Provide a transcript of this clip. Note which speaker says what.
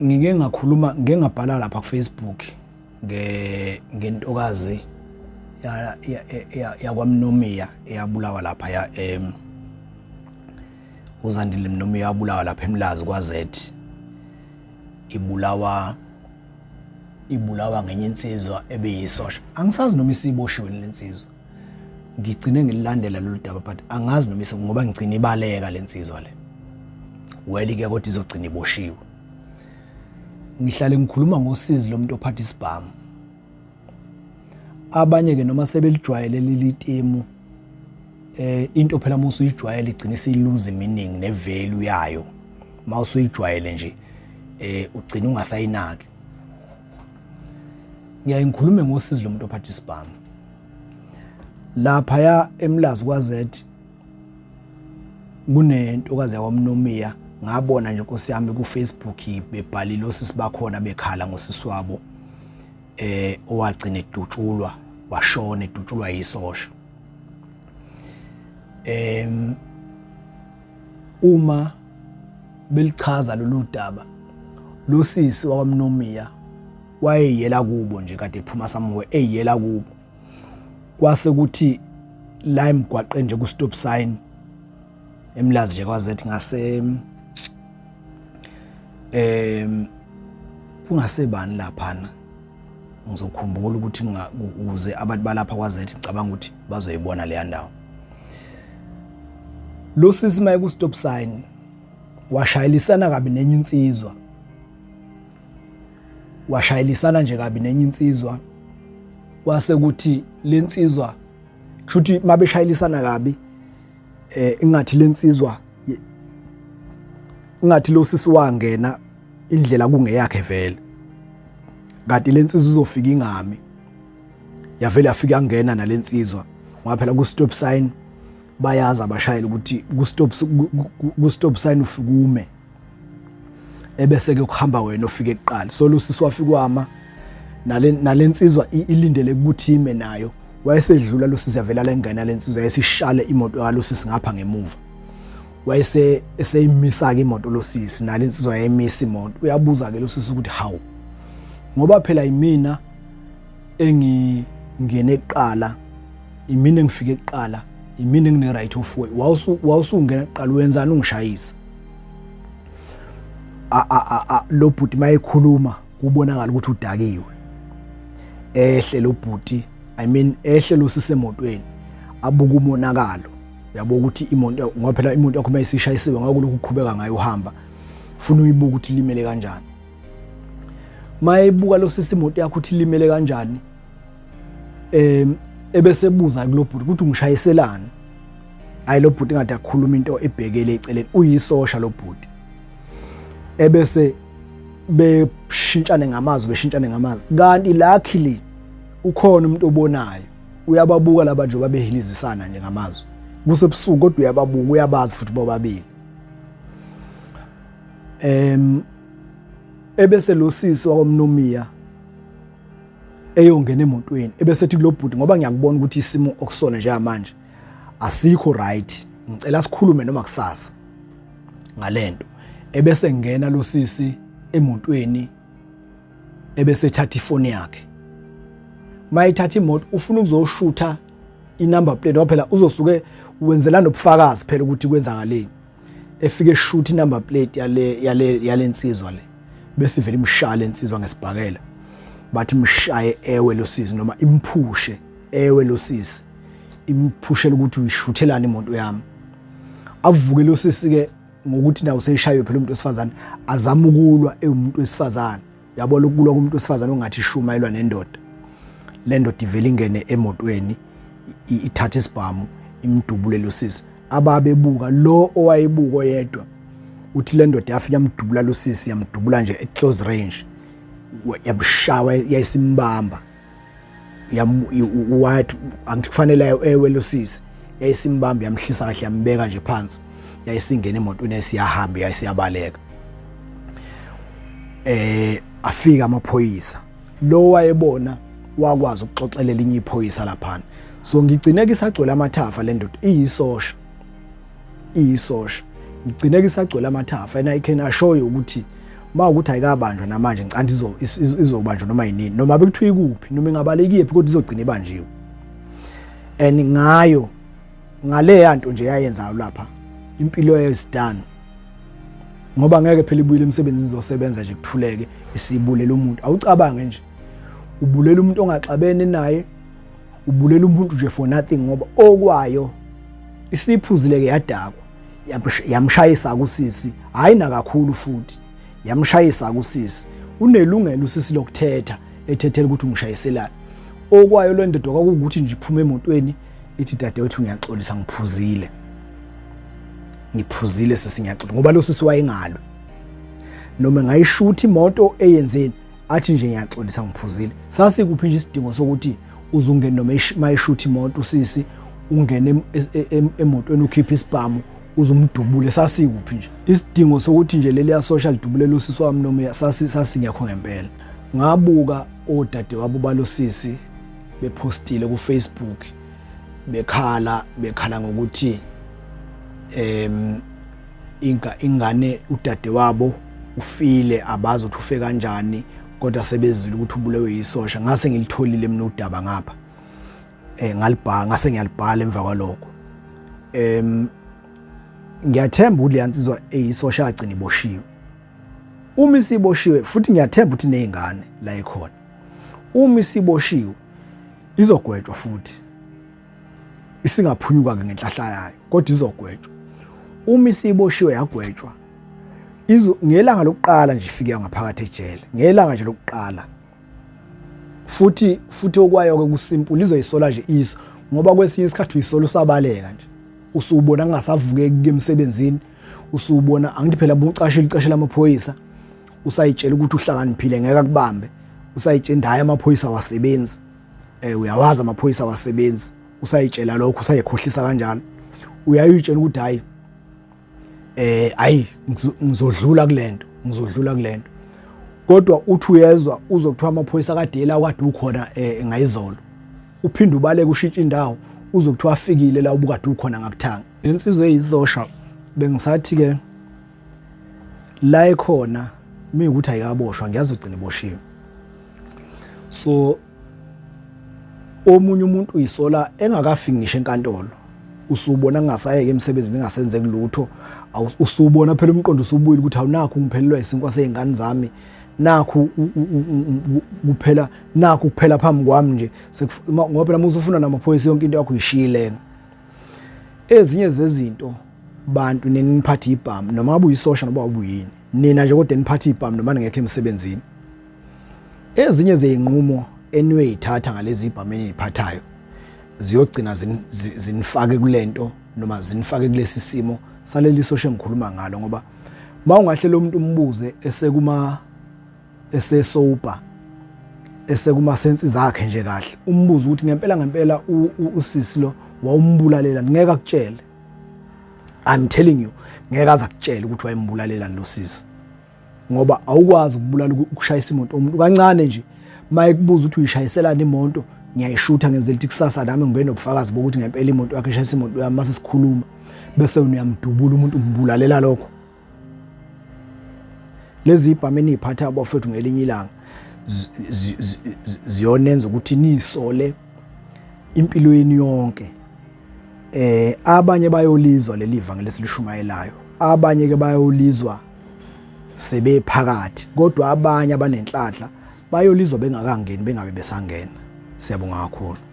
Speaker 1: Ngike ngakhuluma, ngike ngabhala lapha ku-Facebook ngentokazi yakwaMnomiya eyabulawa lapha ya uZandile Mnomiya yabulawa lapha eMlazi kwaZ, ibulawa ngenye insizwa ebeyisosha. Angisazi noma isiboshiwe le nsizwa, ngigcine ngililandela lolu daba, but angazi noma ngoba ngigcine ibaleka le nsizwa le. Well ke, kodwa izogcina iboshiwe. Ngihlale ngikhuluma ngosizi lomuntu ophatha isibhamu. Abanye ke noma sebelijwayele leli temu, into phela uma usuyijwayele igcina isiluze meaning nevalue yayo. Uma usuyijwayele nje, ugcina ungasayinaki. Ngiyaye ngikhulume ngosizi lomuntu ophatha isibhamu. Lapha ya eMlazi kwaZ kunentokazi yakwaMnomiya, ngabona nje Nkosi yami ku Facebook bebhalile osisi bakhona bekhala ngosisi wabo owagcina edutshulwa washona, edutshulwa yisosha. Uma belichaza lolu daba, lo sisi wakwaMnomiya wayeyela kubo nje, kade ephuma somewhere eyela kubo, kwase kuthi la emgwaqeni nje ku stop sign eMlazi nje kwazethi ngase kungasebani laphana, ngizokhumbula ukuthi ukuze abantu balapha kwazethi ngicabanga ukuthi bazoyibona leya ndawo. Lo sisi maye ku stop sign washayelisana kabi nenye insizwa, washayelisana nje kabi nenye insizwa, kwase kuthi lensizwa kushuthi mabeshayelisana kabi ingathi lensizwa, ingathi lo sisi wangena indlela kungeyakhe vele, kanti lensizwa izofika ingami, yavele yafika yangena nalensizwa, ngoba phela ku stop sign bayazi abashayeli ukuthi ku stop sign ufika ume, ebese ke kuhamba wena ofike kuqala. So lo sisi wafika wama nalensizwa ilindele ukuthi ime nayo, wayesedlula lo sisi, yavela lengena lensizwa, yayisishale imoto yalo sisi ngapha ngemuva, wayese eseyimisa ke imoto lo sisi, nalensizwa yayimisa imoto. Uyabuza ke lo sisi ukuthi, "Hawu, ngoba phela yimina engingene kuqala, imina engifike kuqala, imina engine right of way, wawusungena kuqala, wenzani ungishayisa?" A a a lo bhuti mayekhuluma kubonakala ukuthi udakiwe. Ehle lo bhuti, I mean ehle lo sisi emotweni, abuka umonakalo, uyabo ukuthi imoto, ngoba phela imoto yakho mayisishayisiwe ngeke lokhu uqhubeka ngayo uhamba, ufuna uyibuka ukuthi limele kanjani. Mayebuka lo sisi imoto yakho ukuthi limele kanjani, ebese buza kulo bhuti ukuthi, "Ungishayiselani?" Hayi, lo bhuti ngathi akhuluma into ebhekele eceleni, uyisosha lo bhuti. Ebese beshintshane ngamazwi, beshintshane ngamazwi, kanti luckily ukhona umuntu obonayo, uyababuka laba nje babehilizisana nje ngamazwi, kusebusuku kodwa uyababuka, uyabazi futhi bobabili. Ebese lo sisi wakwamnomiya eyongena emotweni, ebese ethi kulo bhuti, "Ngoba ngiyakubona ukuthi isimo okusona njengamanje asikho right, ngicela sikhulume noma kusasa ngalento." Ebese ngena lo sisi emotweni, ebese ethatha ifoni yakhe, mayithatha imoto ufuna ukuzoshutha inumber plate, ngoba phela uzosuke wenzela nobufakazi phela ukuthi kwenzakaleni. Efike eshoot inumber plate yale nsizwa le, bese ivela imshaya lensizwa ngesibhakela. Bathi imshaye ewe lo sisi, noma imphushe ewe lo sisi, imphushela ukuthi, "Uyishuthelana imoto yami?" Avuke lo sisi ke ngokuthi nawo seyishaywe phela umuntu wesifazane, azama ukulwa ewumuntu wesifazane, yabona ukulwa kumuntu wesifazane ongathi ishumayelwa nendoda. Le ndoda ivele ingene emotweni, ithathe isibhamu, imdubule lo sisi. Ababebuka, lo owayebuka oyedwa uthi le ndoda yafika yamdubula lo sisi, yamdubula nje at close range, yamshawa, yayisimbamba, wathi angithi kufanele ewe lo sisi, yayisimbamba, yamhlisa kahle, yambeka nje phansi, yayisingena emotweni, yayisiyahamba, yayisiyabaleka. Afika amaphoyisa, lo wayebona wakwazi ukuxoxelela elinye iphoyisa laphana. So ngigcine kisagcwele amathafa, le ndoda iyisosha, iyisosha, ngigcine kisagcwele amathafa, and I can assure you ukuthi Uma ukuthi ayikabanjwa namanje ngicanda izo izobanjwa noma yinini noma bekuthiwa ikuphi noma ingabalekiyephi kodwa izogcina ibanjiwe. And ngayo ngaleya nto nje yayenzayo lapha impilo yayo is done. Ngoba ngeke phela ibuyele emsebenzini izosebenza nje kuthuleke isibulela umuntu. Awucabange nje ubulela umuntu ongaxabene naye ubulela umuntu nje for nothing ngoba okwayo isiphuzile ke yadakwa yamshayisa kusisi hayi nakakhulu futhi yamshayisa kusisi unelungelo usisi lokuthetha ethethela ukuthi ungishayiselani okwayo le ndoda kwakuwukuthi nje iphume emotweni ithi dadewethu ngiyaxolisa ngiphuzile ngiphuzile sisi ngiyaxolisa ngoba lo sisi wayengalwi noma ngayishutha imoto eyenzeni athi nje ngiyaxolisa ngiphuzile sasikuphi nje isidingo sokuthi uzungene noma mayishutha imoto usisi ungene e, e, emotweni ukhiphe isibhamu uzumdubule sasikuphi nje isidingo sokuthi nje leli ya social dubule usisi wami noma sasi sasingekho ngempela ngabuka odade wabo balosisi bepostile ku Facebook bekhala bekhala ngokuthi em inga ingane udade wabo ufile abazi ukuthi ufe kanjani kodwa sebezwile ukuthi ubulewe yisosha ngase ngilitholile mina udaba ngapha eh ngalibhala ngase ngiyalibhala emva kwalokho em ngiyathemba ukuthi leyansizwa eyisosha agcina iboshiwe uma isiboshiwe futhi ngiyathemba ukuthi nezingane la ikhona uma isiboshiwe izogwetshwa futhi isingaphunyuka ke ngenhlahla yayo kodwa izogwetshwa uma isiboshiwe yagwetshwa izo ngelanga lokuqala nje ifike ngaphakathi ejele ngelanga nje lokuqala futhi futhi okwayo ke kusimple izoyisola nje iso ngoba kwesinye isikhathi uyisola usabaleka nje usubona kungasavukeki emsebenzini usubona angithi phela bucashile icashela amaphoyisa usayitshela ukuthi uhlakaniphile ngeke akubambe usayitshela hayi amaphoyisa awasebenzi eh uyawazi amaphoyisa awasebenzi usayitshela lokho usayikhohlisa kanjalo uyayitshela ukuthi hayi eh hayi ngizodlula kulento ngizodlula kulento kodwa uthi uyezwa uzokuthiwa amaphoyisa kadela okade ukhona eh, ngayizolo uphinde ubaleke ushintshe indawo uzokuthiwa afikile la ubukade ukhona ngakuthanga lensizwe eyizosha bengisathi ke la ekhona miyukuthi ayikaboshwa ngiyazogcina iboshiwe so omunye umuntu uyisola engakafiki ngisho enkantolo usubona kungasayeke emsebenzini engasenzeki lutho usubona phela umqondo usubuyile ukuthi awunakho ngiphelelwa isinkwa sezingane zami nakhu kuphela nakhu kuphela phambi kwami nje ngoba phela musufuna namaphoyisa yonke into yakho uyishiyile ezinye zezinto bantu neniphatha ibhamu noma ngabe uyisosha noma ubuyini nina nje kodwa niphatha ibhamu noma ningekho emsebenzini ezinye zezinqumo eniyoyithatha ngalezi ibhamu eniyiphathayo ziyogcina zinifake kulento noma zinifake kulesi simo saleli sosha engikhuluma ngalo ngoba mawungahle lo muntu umbuze esekuma esesober esekuma sensi zakhe nje kahle umbuzo ukuthi ngempela ngempela usisi lo wawumbulalela ngeke akutshele I'm telling you ngeke aze akutshele ukuthi wayembulalela lo sisi ngoba awukwazi ukubulala ukushayisa imoto umuntu kancane nje maye kubuza ukuthi uyishayiselani imoto ngiyayishutha ngenzela ukuthi kusasa nami ngibe nobufakazi bokuthi ngempela imoto yakhe ishayisa imoto yami mase sikhuluma bese uyamdubula umuntu umbulalela lokho lezi ibhamu eniyiphatha abafethu ngelinye ilanga ziyonenza ukuthi nisole impilo yenu yonke eh abanye bayolizwa leli vangeli esilishumayelayo abanye ke bayolizwa sebephakathi kodwa abanye abanenhlanhla bayolizwa bengakangeni bengabe besangena siyabonga kakhulu.